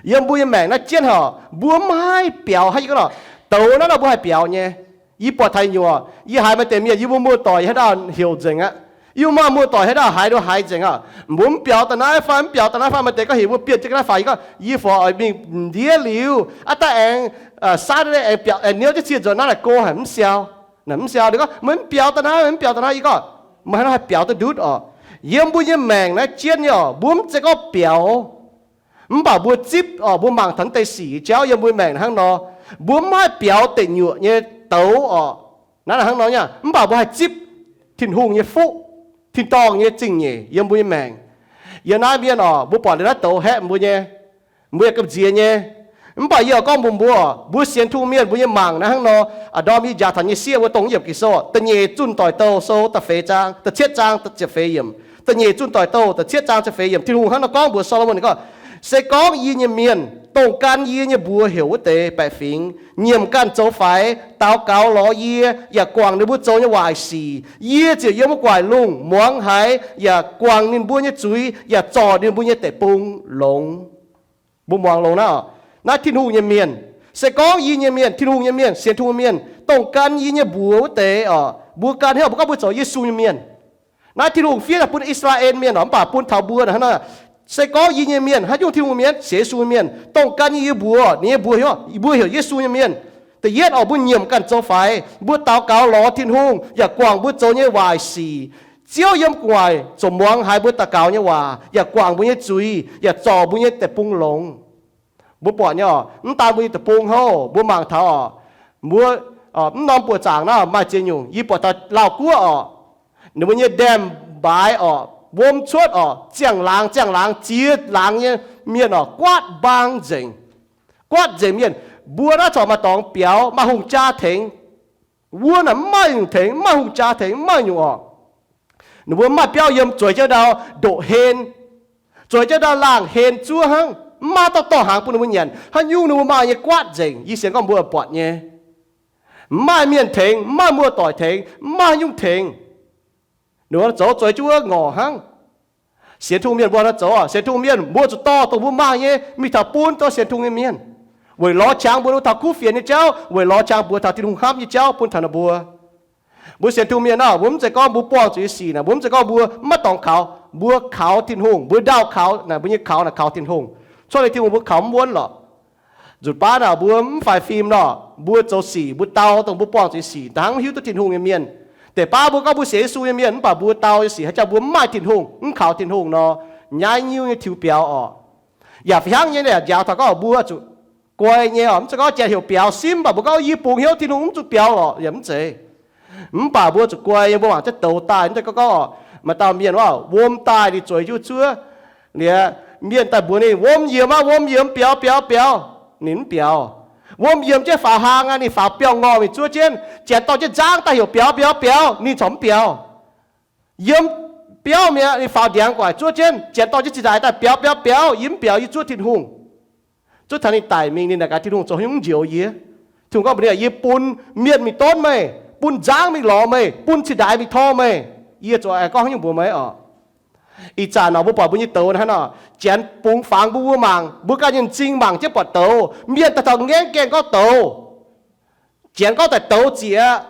Yiem mbuo nyei maengc naaiv jienv horc, mbuo mv haih biaux haic. Yie gorngv lorqc, douz naaiv nor mbuo haih biaux nyei. Yie buatc taux nyuoqc, yie haiz maaih deix mienh, yie mbuo muoz-doic haaix dauh heuc nzengc aqv. Yie mbuo maaih muoz-doic haaix dauh haiz nor haiz nzengc aqv. Mbuo mv biaux daaih naaiv fai mv biaux daaih naaiv fai, maaih deix gorngv heuc mbuo bienh jienv naaiv faaux, yie gorngv, yie fungc oix mingh ndiev liuz, aav daaih aengx Saturday aengx biaux, aengx niouv jienv cie nzuonx naaiv naaic go haic, mv siau. Mv siau, ninh gorngv, meih mv biaux daaih naaiv, mv biaux daaih naaiv. Yie gorngv, meih haaix nor haih biaux duqv ndutv orqc? Yiem mbuo nyei maengc naaiv jienv nyei orqc, mbuo mv zeiz gorngv biaux, mv baac mbuo zipv orqc, mbuo mangc taux deix sic jauv yiem mbuo maengc hnangv nor, mbuo mv haih biaux deic nyuoqc nyei douz orqc. Naaiv hnangv nor nyei, mv baac mbuo haih zipv Tin-Hungh nyei fuqv, tin-dorngh nyei zingh nyeic yiem mbuo nyei maengc. Yiem naaiv mienh orqc, mbuo buatc liuz naaiv douz haeqv mbuo nyei, mbuo yaac gamh nziex nyei. Mv baac yie oix gorngv mbuox mbuo, mbuo sienx Tin-Hungh mienh mbuo nyei mangc naaiv hnangv nor, a'ndorm yie njaaux taux nyei sieqv wuov dongh yiem Ging-Sou, Da'nyeic Zunh Doic Douh Sou da'feix zaang, da'cietv zaang, da'ziepc feix yiemc. Da'nyeic Zunh Doic Douh da'cietv zaang ziepc feix yiemc, Tin-Hungh hnangv nor gorngv mbuox Saa^lo^morn, ninh gorngv, se gorngv yie nyei mienh, dongh gan yie nyei mbuox heuc wuov deix baeqc fingx, nyiemc ganh zoux faix, daux gaux lorz yie, yaac guangc ninh mbuo zoux nyei waaic sic, yie ziouc yiem wuov gu'nguaaic lungh muangx haiz, yaac guangc ninh mbuo nyei zuiz, yaac zorc ninh mbuo nyei deic-bung longx. Mbuo muangx longx naaiv orqc, naaiv Tin-Hungh nyei mienh. Se gorngv yie nyei mienh, Tin-Hungh nyei mienh, sienx Tin-Hungh mienh, dongh gan yie nyei mbuox wuov deix orqc, mbuo gan hnangv mbuo gorngv mbuo zoux Yesu nyei mienh. Naaiv Tin-Hungh fiev daaih bun I^saa^laa^en mienh orqc, mv baac bun taux mbuo hnangv naaiv. Se gorngv yie nyei mienh, haaix nyungc Tin-Hungh mienh, sienx Yesu nyei mienh, dongh gan yie nyei mbuox, ninh nyei mbuox heuc, mbuo heuc Yesu nyei mienh. Da'yietv orqc, mbuo nyiemc ganh zoux faix, mbuo daux gaux lorz Tin-Hungh, yaac guangc mbuo zoux nyei waaic sic. Ziouv yiem gu'nguaaic ziouc muangx haiz mbuo daux gaux nyei waac, yaac guangc mbuo nyei zuiz, yaac zorc mbuo nyei deic-bung longx. Mbuo buatc nyei orqc, mv daan mbuo nyei deic-bung hov, mbuo mangc taux orqc, mbuo, mv norm buoqc zaangc naaiv maaih ziex nyungc. Yie buatc taux Laauh Guoqv orqc, ninh mbuo nyei ndaem-mbaaix orqc, wuom cuotv orqc, ziangh laangz ziangh laangz ziex laangz nyei mienh orqc, guaatv mbaang nzengc. Guaatv nzengc mienh. Mbuo naaiv corc maaih dorngx biaux, maaih hungh jaa tengx. Wuov naaic mv maaih nyungc tengx, mv maaih hungh jaa tengx, mv maaih nyungc orqc. Ninh mbuo mv maaih biauv yiem, zueiz jienv ndau ndoqc hlen, zueiz jienv ndau laangh hlen zuov hnangv, mv maaih dauh dorh hnaangx bun ninh mbuo nyanc. Haaix nyungc ninh mbuo maaih nyei guaatv nzengc. Yie sienx gorngv mbuo buatc nyei. Mv maaih mienh tengx, mv maaih muoz-doic tengx, mv maaih haaix nyungc tengx. Ninh mbuo zoux zueiz jienv wuov ngorc hnangv. Sienx Tin-Hungh mienh mbuo nor zoux, sienx Tin-Hungh mienh mbuo zuqc dorh dongh mbuo maaih nyei mingh taux bun dongh sienx Tin-Hungh nyei mienh, weic lorz qangx mbuox ninh mbuo taux kuv fienx nyei jauv, weic lorz qangx mbuox taux Tin-Hungh hnamv nyei jauv bun taux ninh mbuo. Mbuo sienx Tin-Hungh mienh nor, mbuo mv zeiz gorngv mbuo buangh zuqc nyei sic naaic, mbuo mv zeiz gorngv mbuo maiv dorngx kaux, mbuo kaux Tin-Hungh, mbuo ndau kaux naaic, mbuo nyei kaux naaic kaux Tin-Hungh. Cuotv liuz Tin-Hungh mbuo kaux mv wuonv lorqc. Nzutc baav naaic mbuo mv faix fim nor, mbuo zoux sic, mbuo dau dongh mbuo buangh zuqc nyei sic, dangv mv hiuv duqv Tin-Hungh nyei mienh. Deix baav mbuo gorngv mbuo sienx Yesu nyei mienh, mv baac mbuo dau nyei sic haaix jauv mbuo mv maaih Tin-Hungh, mv kaux Tin-Hungh nor, nyaiv nyiuv nyei tiux biaux orqc. Yaac fih hnangv nyei, njaaux taux gorngv mbuo zuqc guai nyei orqc. Mv zeiz gorngv janx heuc biaux simv, mv baac mbuo gorngv yie bungx hnyouv Tin-Hungh mv zuqc biaux lorqc, yaac mv zeiz. Mv baac mbuo zuqc guai nyei, mbuo mangc jienv douz daaih, mv zeiz gorngv, gorngv orqc, maaih dauh mienh wuov wuom daaih ninh zueiz jienv zuov, liuz mienh daaih mbuox ninh, wuom yiemx aqv, wuom yiemx, biaux, biaux, biaux, ninh mv biaux. Wuom yiemx jienv faaux hlang aqv, ninh faaux biauv-ngorh mingh zuov jienv. Janx dorh jienv nzangv daaih heuc biaux, biaux, biaux, ninh corc mv biaux. Yiem biauv mi'aqv, ninh faaux ndiangx gu'nguaaic zuov jienv. Janx dorh jienv zinh ndaix daaih biaux, biaux, biaux, yie mv biaux, yie zuov Tin-Hungh. Zuov taux ninh daic mingh, ninh naaic gaax Tin-Hungh, zoux haaix nyungc njoux yie? Tin-Hungh gorngv mbuox ninh, yie bun mienh mingh donv meih, bun nzangv mingh lorz meih, bun cinh ndaix mingh tor meih. Yie zuqc aengx gorngv haaix nyungc mbuox meih orqc? Ih zanc nor mbuo buatc mbuo nyei douz hnangv nor, janx bungx fangx mbuo, mbuo mangc, mbuo ganh nyei m'zing mangc jienv buatc douz. Mienh daaih taux ngaengv gaengh gorngv douz. Janx gorngv daaih douz zieqc,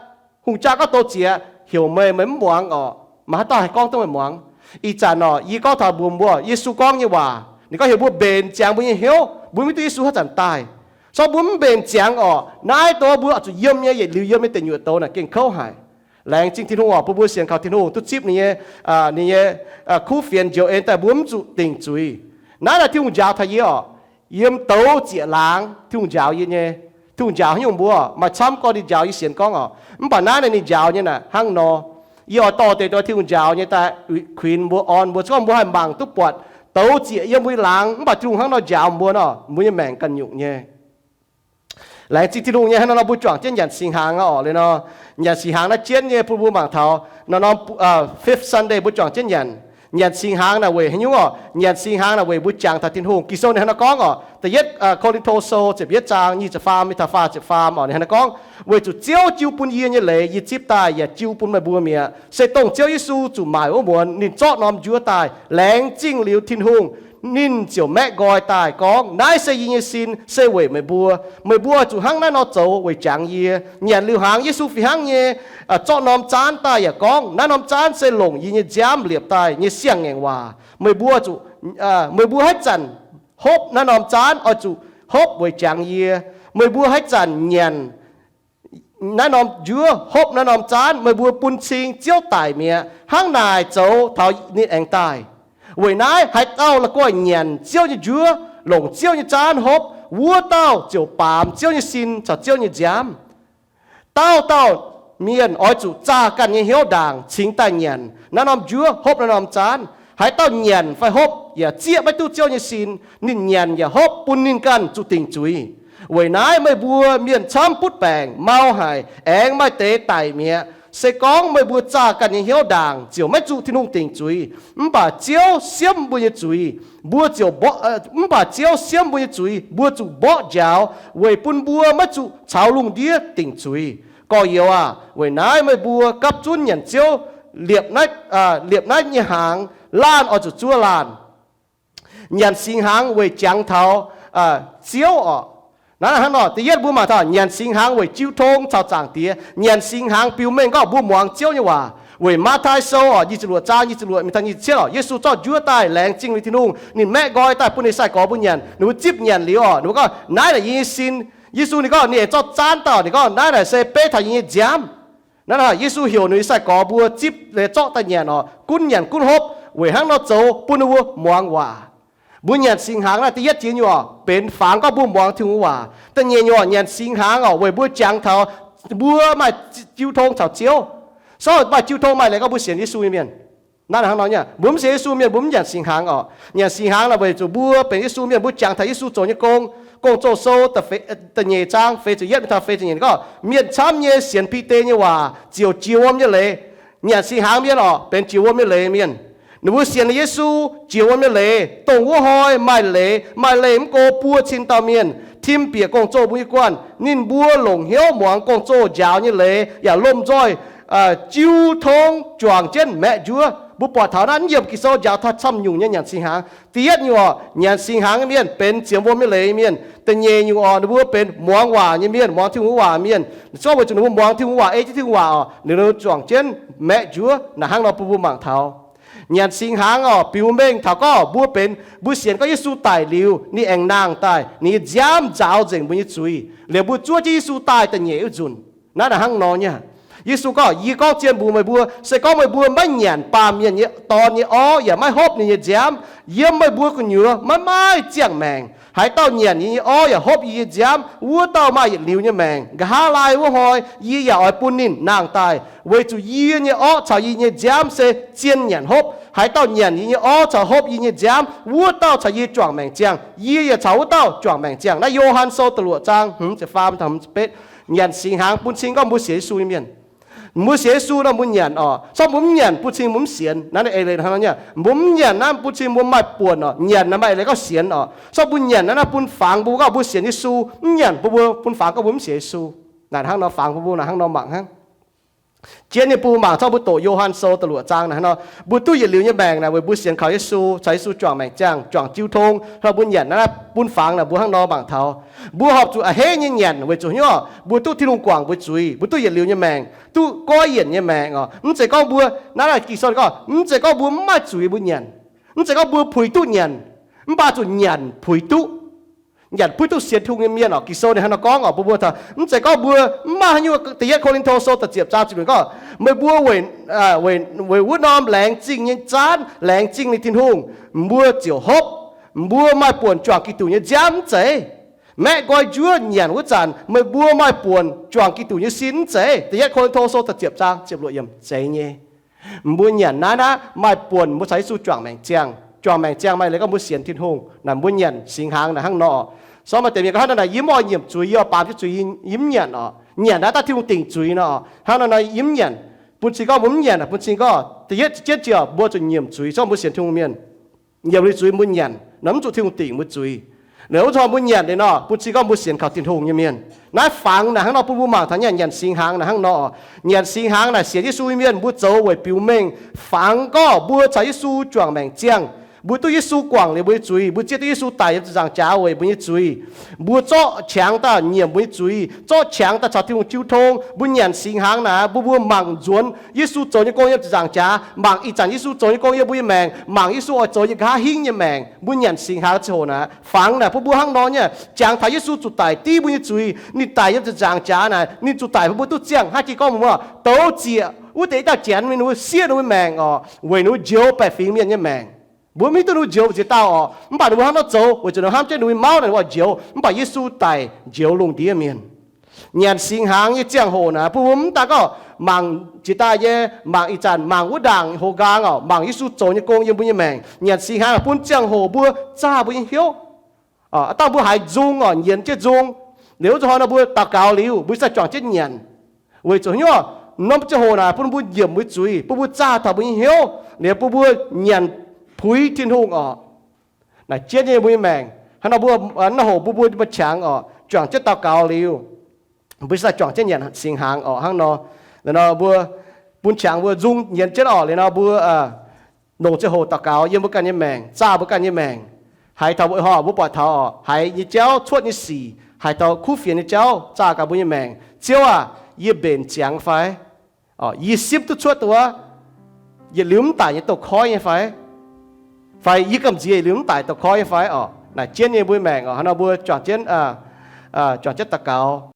hungh jaa gorngv douz zieqc, heuc meih, meih mv muangx orqc. Maaih haaix dauh haih gorngv duqv meih muangx? Ih zanc orqc, yie gorngv taux mbuox mbuo Yesu gorngv nyei waac, ninh gorngv heuc mbuo mbenc ziangx mbuo nyei hnyouv, mbuo maiv duqv Yesu haaix zanc daaih. Se gorngv mbuo mv mbenc ziangx orqc, naaiv dongh mbuo oix zuqc yiem nyei, yietc liuz yiem nyei deic nyuoqc douz naaic gengh kouv haic. Laengz zingh Tin-Hungh orqc, bun mbuo sienx kaux Tin-Hungh duqv zipv ninh nyei, ninh nyei kuv fienx njoux en daaih mbuo mv zuqc dingc zuiz. Naaiv naaic Tin-Hungh njaaux taux yie orqc, yiem douz zieqc laangz Tin-Hungh njaaux yie nyei. Tin-Hungh njaaux haaix nyungc mbuo, maaih camv gorngv ninh njaaux yie sienx gorngv orqc, mv baac naaiv naaic ninh njaaux nyei naaic hnangv nor. Yie oix dorh deix dongh Tin-Hungh njaaux nyei daaih kuinx mbuo, orn mbuo. Se gorngv mbuo haih mangc duqv buatc douz zieqc yiem mbuo nyei laangz, mv baac Tin-Hungh hnangv nor njaaux mbuo nor, mbuo nyei maengc ganh nyungc nyei. Laengz zingh Tin-Hungh nyei, hnangv nor mbuo juangc jienv nyanc singx hnaangx orqc. Liuz nor, nyanc singx hnaangx naaiv jienv nyei bun mbuo mangc taux nor, norm fifth Sunday mbuo juangc jienv nyanc. Nyanc singx hnaangx naaic weic haaix nyungc orqc? Nyanc singx hnaangx naaic weic mbuo jangx taux Tin-Hungh. Ging-Sou ninh hnangv nor gorngv orqc, da'yietv Ko^lin^to Sou ziepc yietv zaang nyic ziepc faam mingh taux faah ziepc faam orqc, ninh hnangv nor gorngv, weic zuqc Ziouv jiu bun yie nyei leiz yie zipv daaih yaac jiu bun meih mbuo mi'aqv. Se dongh Ziouv Yesu zuqc maaic wuov muonz ninh zorqv norm njuov daaih. Laengz zingh liuz Tin-Hungh, ninh ziouc maeqv nqoi daaih gorngv, naaiv se yie nyei sin, se weic meih mbuo. Meih mbuo oix zuqc hnangv naaiv nor zoux weic jangx yie. Nyanc liuz hnaangx Yesu fih hnangv nyei zorqv norm zaanv daaih yaac gorngv, naaiv norm zaanv se longc yie nyei nziaamv liepc daaih nyei siang-ngaengc waac. Meih mbuo zuqc, meih mbuo haaix zanc hopv naaiv norm zaanv oix zuqc hopv weic jangx yie. Meih mbuo haaix zanc nyanc naaiv norm njuov, hopv naaiv norm zaanv, meih mbuo bun cing Ziouv daic mi'aqv. Hnangv naaic zoux taux ninh aengx daaih. Weic naaiv haaix dauh la'guaih nyanc Ziouv nyei njuov, longc Ziouv nyei zaanv hopv, wuov dauh ziouc baamz Ziouv nyei sin caux Ziouv nyei nziaamv. Dauh dauh mienh oix zuqc zaah ganh nyei hnyouv ndaangc cingx daaih nyanc naaiv norm njuov, hopv naaiv norm zaanv. Haaix dauh nyanc fai hopv yaac zieqv maiv duqv Ziouv nyei sin, ninh nyanc yaac hopv bun ninh ganh zuqc dingc zuiz. Weic naaiv meih mbuo mienh camv butv baengc, mau haic, aengx maaih deix daic mi'aqv. Se gorngv meih mbuo zaah ganh nyei hnyouv ndaangc ziouc maiv zuqc Tin-Hungh dingc zuiz. Mv baac Ziouv siemv mbuo nyei zuiz, mbuo ziouc mborqv, mv baac Ziouv siemv mbuo nyei zuiz, mbuo zuqc mborqv njaaux, weic bun mbuo maiv zuqc caux lungh ndiev dingc zuiz. Gorx-youz aah, weic naaiv meih mbuo gapv zunv nyanc Ziouv liepc naaiv, liepc naaiv nyei hnaangx, laanh oix zuqc zuov laanh. Nyanc singx hnaangx weic jangx taux Ziouv orqc. Naaiv hnangv nor, da'yietv mbuo mangc taux nyanc singx hnaangx weic jiu tong caux Zaangc Diex. Nyanc singx hnaangx biux mengh gorngv mbuo muangx Ziouv nyei waac. Weic Matv^taai Sou orqc, nyic ziepc luoqc zaang nyic ziepc luoqc mingh taux nyic ziepc cietv orqc, Yesu zorqv njuov daaih, laengz zingh liuz Tin-Hungh, ninh maeqv nqoi daaih bun ninh sai-gorx mbuo nyanc. Ninh mbuo zipv nyanc liuz orqc, ninh mbuo gorngv, naaiv naaic yie nyei sin. Yesu ninh gorngv, ninh aengx zorqv zaanv daaih, ninh gorngv, naaiv naaic se beiv taux yie nyei nziaamv. Naaiv, Yesu heuc ninh nyei sai-gorx mbuo zipv, zorqv daaih nyanc orqc, gunv nyanc gunv hopv, weic hnangv nor zoux bun ninh mbuo muangx waac. Mbuo nyanc singx hnaangx naaiv da'yietv jiex nyungc orqc, benx fangx gorngv mbuo muangx Tin-Hungh waac. Da'nyeic nyungc orqc, nyanc singx hnaangx orqc, weic mbuo jangx taux mbuo maaih jiu tong caux Ziouv. Sorng maaih jiu tong maaih leiz gorngv mbuo sienx Yesu nyei mienh. Naaiv hnangv nor nyei, mbuo mv sienx Yesu mienh mbuo mv nyanc singx hnaangx orqc. Nyanc singx hnaangx naaic weic zuqc mbuo benx Yesu mienh, mbuo jangx taux Yesu zoux nyei gong. Gong-Zoh Sou da'nyeic zaang feix ziepc yietv mingh taux feix ziepc nyeic gorngv, mienh camv nyei sienx Bide nyei waac ziouc jiex wuom nyei leiz. Nyanc singx hnaangx mienh orqc, benx jiex wuom nyei leiz mienh. Ninh mbuo sienx Yesu jiex wuom nyei leiz, dongh wuov hnoi maaih leiz, maaih leih mv go buo cin dauh mienh tim bieqc gong-zoh mbuo nyei guanh. Ninh mbuo longc hnyouv muangx gong-zoh njaaux nyei leiz yaac lomh nzoih jiu tong juangc jienv maeqv njuov. Mbuo buatc taux naaiv yiem Ging-Sou njaaux taux camv nyungc nyei nyanc singx hnaangx. Da'yietv nyungc orqc, nyanc singx hnaangx nyei mienh benx ziemx wuom nyei leiz mienh. Da'nyeic nyungc orqc, ninh mbuo benx muangx waac nyei mienh, muangx Tin-Hungh waac mienh. Se gorngv weic zuqc ninh mbuo muangx Tin-Hungh waac, ei jienv Tin-Hungh waac orqc, ninh mbuo juangc jienv maeqv njuov. Naaiv hnangv nor bun mbuo mangc taux nyanc singx hnaangx orqc, biux mengh taux gorngv mbuo benx, mbuo sienx gorngv Yesu daic liuz, ninh aengx nangh daaih, ninh nyei nziaamv nzaaux nzengc mbuo nyei zuiz, liuz mbuo zuov jienv Yesu daaih da'nyeic wuov nzunc. Naaiv naaic hnangv nor nyei. Yesu gorngv, yie gorngv zien mbuox meih mbuo, se gorngv meih mbuo maiv nyanc baamh mienh nyei dorn nyei orv yaac maiv hopv ninh nyei nziaamv, yiem meih mbuo gu'nyuoz maiv maaih ziangh maengc. Haaix dauh nyanc yie nyei orv yaac hopv yie nyei nziaamv, wuov dauh maaih yietc liuz nyei maengc. Nqa'haav laai wuov hnoi yie yaac oix bun ninh nangh daaih, weic zuqc yie nyei orv caux yie nyei nziaamv se zien nyanc hopv. Haaix dauh nyanc yie nyei orv caux hopv yie nyei nziaamv, wuov dauh caux yie juangc maengc ziangh, yie yaac caux wuov dauh juangc maengc ziangh. Naaiv Yo^han Sou da'luoqc zaang hmz ziepc faam taux hmz ziepc betv. Nyanc singx hnaangx bun cing gorngv mbuo sienx Yesu nyei mienh. Mbuo sienx Yesu nor mbuo nyanc orqc. Se gorngv mbuo mv nyanc bun cing mbuo mv sienx. Naaiv eix leiz hnangv nor nyei, mbuo mv nyanc naaiv bun cing mbuo maaih buonc orqc. Nyanc naaiv maaih eix leiz gorngv sienx orqc. Se gorngv mbuo nyanc naaiv, naaiv bun fangx mbuo gorngv mbuo sienx Yesu. Mv nyanc bun mbuo, bun fangx gorngv mbuo mv sienx Yesu. Naaic hnangv nor fangx bun mbuo naaic hnangv nor mangc hnangv. Jienv nyei bun mbuo mangc taux mbuo doqc Yo^han Sou da'luoqc zaang naaic hnangv nor, mbuo duqv yietc liuz nyei maengc naaic weic mbuo sienx kaux Yesu caux Yesu juangc maengc ziangh, juangc jiu tong. Hnangv nor mbuo nyanc naaiv bun fangx naaic mbuo hnangv nor mangc taux. Mbuo horpc zuqc a'hneiv nyei nyanc weic zuqc hnyouv mbuo duqv Tin-Hungh guangc mbuo zuiz, mbuo duqv yietc liuz nyei maengc, duqv goiv yienc nyei maengc oc. Mv zeiz gorngv mbuo, naaiv Ging-Sou gorngv mv zeiz gorngv mbuo mv maaih zuiz mbuo nyanc, mv zeiz gorngv mbuo puix duqv nyanc, mv baac zuqc nyanc puix duqv. Nyanc puix duqv sienx Tin-Hungh nyei mienh oc. Ging-Sou ninh hnangv nor gorngv oc, bun mbuo taux mv zeiz gorngv mbuo mv maaih haaix nyungc. Da'yietv Ko^lin^to Sou da'ziepc zaang ziepc luoqc gorngv, meih mbuo weic, weic wuov norm laengz zingh nyei zaanv laengz zingh ninh Tin-Hungh, mbuo ziouc hopv. Mbuo maaih buonc juangc Giduc nyei nziaamv mv zeiz? Maeqv nqoi njuov nyanc wuov zanc meih mbuo maaih buonc juangc Giduc nyei sin mv zeiz? Da'yietv Ko^lin^to Sou da'ziepc zaang ziepc luoqc yiemc zeiz nyei. Mbuo nyanc naaiv, naaiv maaih buonc mbuo caux Yesu juangc maengc ziangh. Juangc maengc ziangh maaih leiz gorngv mbuo sienx Tin-Hungh naaic, mbuo nyanc singx hnaangx naaic hnangv nor oc. Sorng maaih deix mienh gorngv hnangv naaic, yie mv oix nyiemc zuiz, yie oix baamz jienv zuiz, yie mv nyanc oc. Nyanc naaiv daaih Tin-Hungh dingc zuiz nor oc. Hnangv nor nor yie mv nyanc. Bun cing gorngv mbuo mv nyanc, bun cing gorngv da'yietv jienv jiex mbuo zuqc nyiemc zuiz, zorngv mbuo sienx Tin-Hungh mienh. Nyiemc liuz zuiz mbuo nyanc nor, mv zuqc Tin-Hungh dingc mbuo zuiz. Liuz wuov zanc mbuo nyanc liuz nor, bun cing gorngv mbuo sienx kaux Tin-Hungh nyei mienh. Naaiv fangx naaic hnangv nor bun mbuo mangc taux nyanc, nyanc singx hnaangx naaic hnangv nor. Nyanc singx hnaangx naaic sienx Yesu nyei mienh mbuo zoux weic biux mengh fangx gorngv mbuo caux Yesu juangc maengc ziangh. Mbuo duqv Yesu guangc liuz mbuo nyei zuiz, mbuo zieqv duqv Yesu daic yiem ziepc nzaangc jaax weic mbuo nyei zuiz. Mbuo zorqv qangx daaih nyiemc mbuo nyei zuiz, zorqv qangx daaih caux Tin-Hungh jiu tong. Mbuo nyanc singx hnaangx naaic, mbuo, mbuo mangc nzuonx Yesu zoux nyei gong yiem ziepc nzaangc jaax, mangc ih zanc Yesu zoux nyei gong yiem mbuo nyei maengc, mangc Yesu oix zoux nyei nqa'haav hingv nyei maengc. Mbuo nyanc singx hnaangx ziangh hoc naaic, fangx naaic bun mbuo hnangv nor nyei, jangx taux Yesu zuqc daic div mbuo nyei zuiz. Ninh daic yiem ziepc nzaangc jaax naaic, ninh zuqc daic bun mbuo duqv ziangh. Hnangv jiex gorngv mbuo douz zieqc wuov deix dauh Janx, ninh mbuo sieqv ninh mbuo maengc oc, weic ninh mbuo njoux baeqc fingx mienh nyei maengc. Mbuo mv hiuv duqv ninh mbuo njoux ziex dauh oc, mv baac ninh mbuo hnangv nor zoux weic zuqc ninh hnamv jienv ninh mbuo nyei mauv naaic, ninh mbuo oix njoux. Mv baac Yesu daic njoux lungh ndiev mienh. Nyanc singx hnaangx nyei ziangh hoc naaic, bun mbuo mv daan gorngv mangc jiex daaih nyei, mangc ih zanc, mangc wuov ndaangc houx nqaang oc, mangc Yesu zoux nyei gong yiem mbuo nyei maengc. Nyanc singx hnaangx bun ziangh hoc mbuo zaah mbuo nyei hnyouv. Dangh mbuo haiz nzung oc, nyienz jienv nzung, liuz wuov zanc hnoi nor mbuo daux gaux liuz, mbuo sai juangc jienv nyanc. Weic zuqc hnyouv norm ziangh hoc naaic bun mbuo nyiemc mbuo zuiz, bun mbuo zaah taux mbuo nyei hnyouv, liuz bun mbuo nyanc puix Tin-Hungh oc. Naaic jienv nyei mbuo nyei maengc. Hnangv nor mbuo, hnangv hoc mbuo, mbuo maaih qangx oc, juangc jienv daux gaux liuz, mbuo sai juangc jienv nyanc singx hnaangx oc. Hnangv nor, nor mbuo bun qangx mbuo nzung nyienz jienv oc. Liuz nor mbuo longc ziangh hoc daux gaux yiem mbuo ganh nyei maengc, zaah mbuo ganh nyei maengc. Haiz taux mbuo, mbuo buatc taux oc, haiz nyei jauv, cuotv nyei sic, haiz taux kuv fienx nyei jauv zaah gaax mbuo nyei maengc. Ziouv aac, yie mbenc ziangx fai? Yie simv duqv cuotv wuov, yietc liuz mv daic nyei douz-koiv nyei fai? Fai yie gamh nziex yietc liuz mv daic douz-koiv nyei fai oc? Naaic jienv nyei mbuo nyei maengc oc. Hnangv nor mbuo juangc jienv, juangc jienv daux gaux.